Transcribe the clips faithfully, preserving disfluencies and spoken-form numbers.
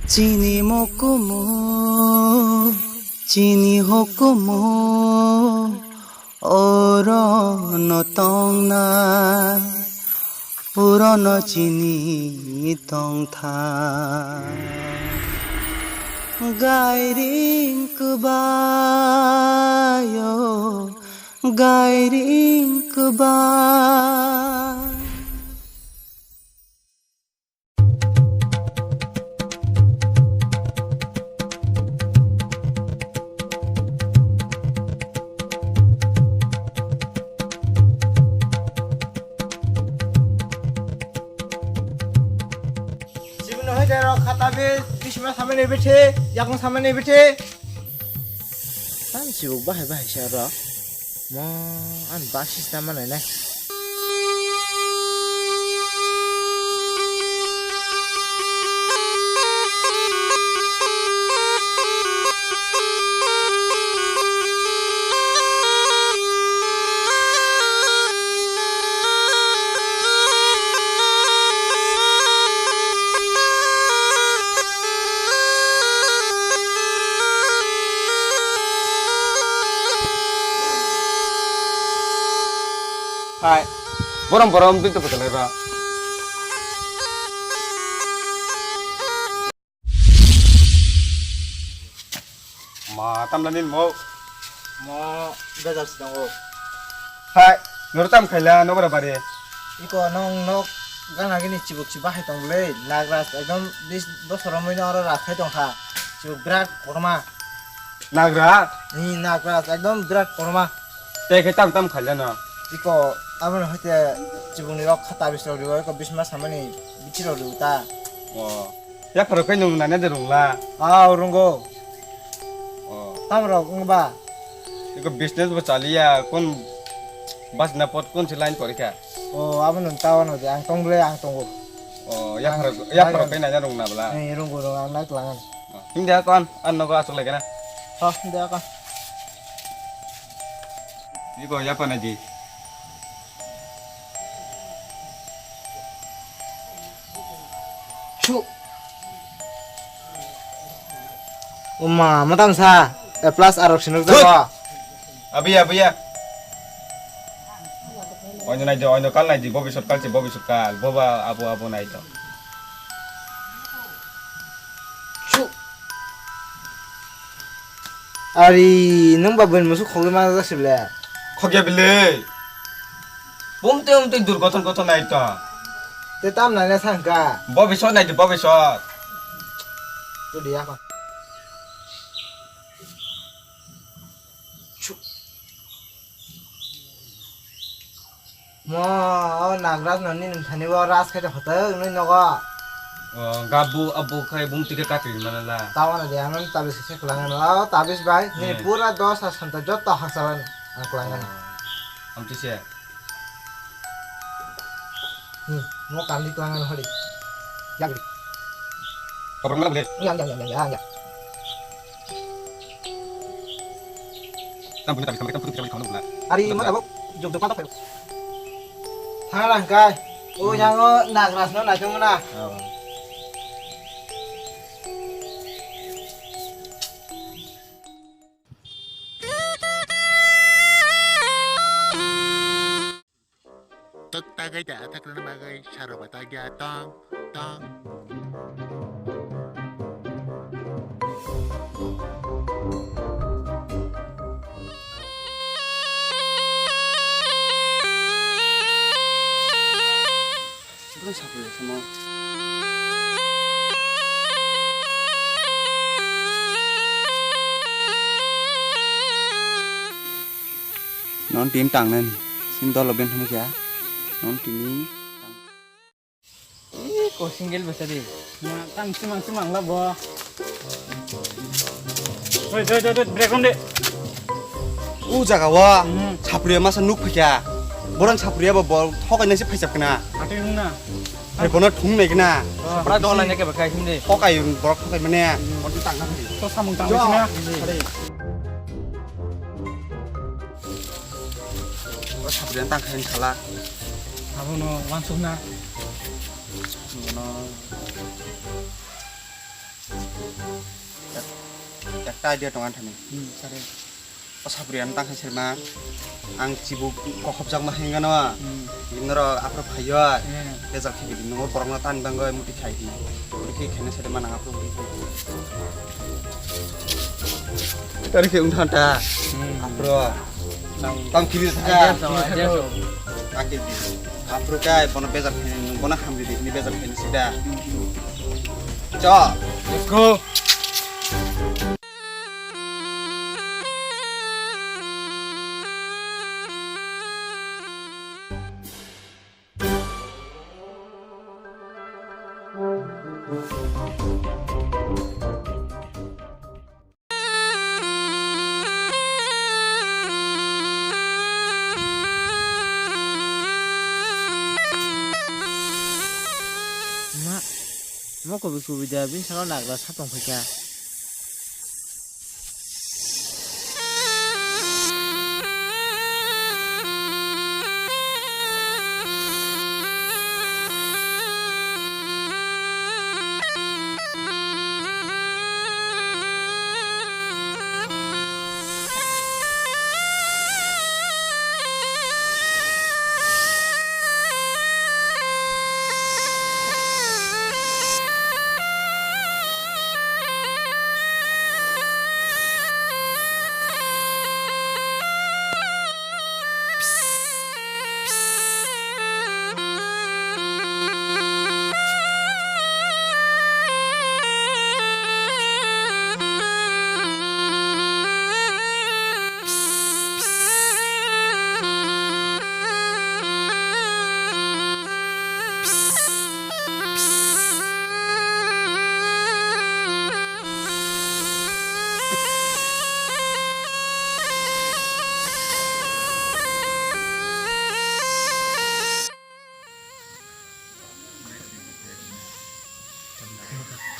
Chini mokumu, chini hukumu, oro no tongnai, puro no chini tongtha. Gairing kwbaio, gairing kwbai. Chibino hai daro khata be, bisma samani bithi, yakung samani bithi. Tan sibuk bahai bahai se oro. Mo, ani bus system ma nainai. Hai. Borom borom dui to pwtwlai ba. Ma tamla nin mo. Mo bejal si tongo. Hai, noro tam khaila nokra bare. Iko nong nok gana gini chibuk chiba hai tong le. Nagras ekdom bis bosor romoi no oro ras khai tong kha. Chibuk birat korma. Nagra? Ni nagra ekdom birat korma. Tei khe tam tam khailano. Iko aboni hoite chibungni rok kha tabis rok riwo, iko bisma samani bithi rok riwo ta. O. Yapharo khe nung nanya de rungla. Ah, rungo. O. Tam rok wng ba? Iko business bo chaliya, kon bas na pot kon si line porikha. O, abo nung ta wano de, ang tong le, ang tongo. O, yapharo, yapharo khe nanya rungna bla. Eh, rungo rung, ang nai tlangan. Hindi akon, an nogo asuk lagi na. Oh, hindi akon. Ini ko ya apa naji? Chu. Uma, matam sa. Eh, plus arok sinuk jago. Abiya, abiya. Oino nai di, oino kal nai di, bobi sot kal si, bobi sot kal, boba abo abo nai to. Chu. Ari, nung ba bini musuk khogwi ma jasi ble. Khogya bile. Bumte umte durgoton goton nai to. Te tam nai na sangka. Bobi sot nai di, bobi sot. Tu dia apa? Chu. Mo, o Nagraj no nini thani o ras khai hotok nui nogo. O, gabu abu khai bumti ke katri manala. Tawana de, ano tabis se kulangan o, tabis bai, nini pura dos ha santa jotto haksalan ang kulangan. Amti se. Hmm, mo kandi kulangan hori. Yagri. Kabrang mana beli? Yang, yang, yang, yang, yang, yang. Tam punya tapi sampai tam punya tapi kamu pula. Ari, mana tabuk? Juk juk mata. Thangla hingkai. O, yango Nagraj no naitung na. Oh. Tok tagai da atak rwna bagwi saro bata gya tong tong. Bwrwi sapri samo. Non team tangnani. Sim dolo ben hwnwi kha. Non team ni. Ko single besa di. Ma tang simang simang la bo. Oi, oi, oi, oi, break on de. U jaga o. Hmm. Sapriya masa nuk phikya. Boran sapriya bo bol thokai nasi phaisap kena. Ati nung na. Hai bono thung nai kena. Pura dola ne ke bakai him de. Thokai borok thokai mane. Hmm. Bono tang na. To samung tang sina. O sapriya tang khain khala. Abono wansuk na. Bono. Ekta idea tong ani thani. Hmm, sare. O sapri ang tang khe sirma. Ang chibuk kokhopjakma hingano. Hmm. Norok aphuru phaiyo. Hmm. Bejak khe bidi nungo borokno tani bangwi muti khai di. Uri khe khaina sade manang aphuru. Uri khe wngthang ta. Hmm. Aphuru. Tang kiri thaka. Idea so, idea so. Tang kiri. Aphuru kai bono bejak khaini, bono hamri di, ni bejak khaini sida. Cho. Let's go. Ma, mo kubi kubi da, bini salo nagra sa tong phaikha.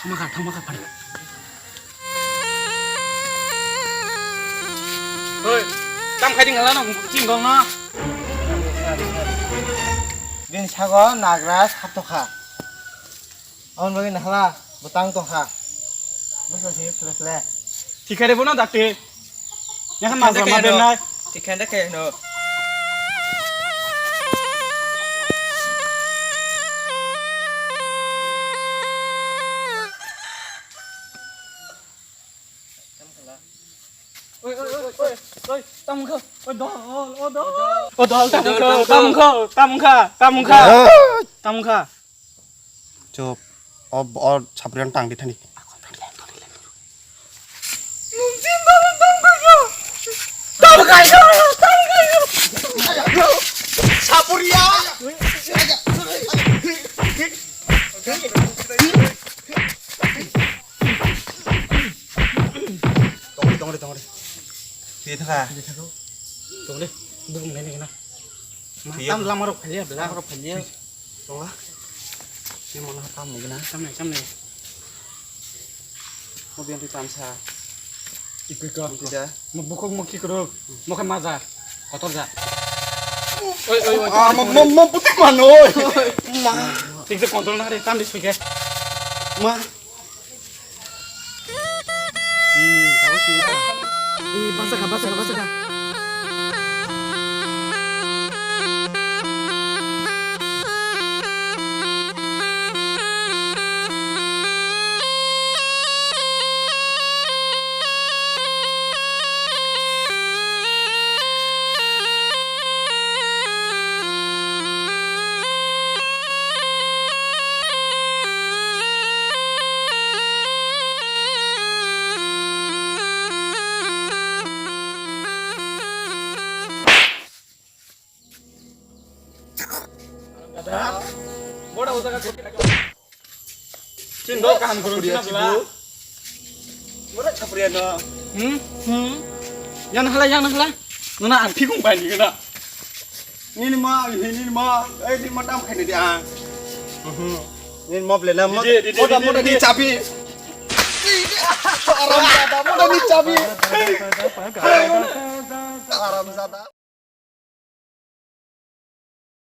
Thangma kha, thangma kha, phari. Oi, tam khai ding hala no, ching gong no. Bini sago nagra sap tokha. Aboni bagwi nahala bwtang tongkha. Bwsla simi phle phle. Thikhare bono dakti. Yakhan majra ma bennai. Thikhare khe no. Oi, oi, oi, oi, oi, tam wngkha. Oi, dol, o, o, dol. O, dol, tam wngkha, tam wngkha, tam wngkha, tam wngkha. Tam wngkha. Chup. O, o, sapriyan tang di thani. Tam wngkha, tam wngkha. Sapriya. Tongri, tongri, tongri. Twi thaka. Twi thaka. Tongri. Bukung nai nai na. Ma, twi tam lama rok phaliya, bela. Lama rok phaliya. Tongla. Ni mona tam nai na. Tam nai, tam nai. Mo biyan twi tam sa. Ikoi ko. Ikoi da. Mo bukhuk mo khikruk. Mo khe maja. Kotor ja. Oi, oi, oi. Ah, mo, mo, mo putik mano, oi. Ma. Thik se control na re, tam di suike. Ma. Ih, kau sih. Ih, basah kah, basah kah, basah kah. Chini dol kaham kwrwng chini bwla. Bwla chapri ano. Hmm? Hmm? Yang hala, yang hala. Nuna ang phikung bai ni gana. Nini ma, nini ma. Eh, nini ma tam khai ni di ang. Mhm. Nini ma bela ma. Didi, didi, moda, didi, moda didi. Ni chabi. Aram zada, moda ni chabi. Aram zada.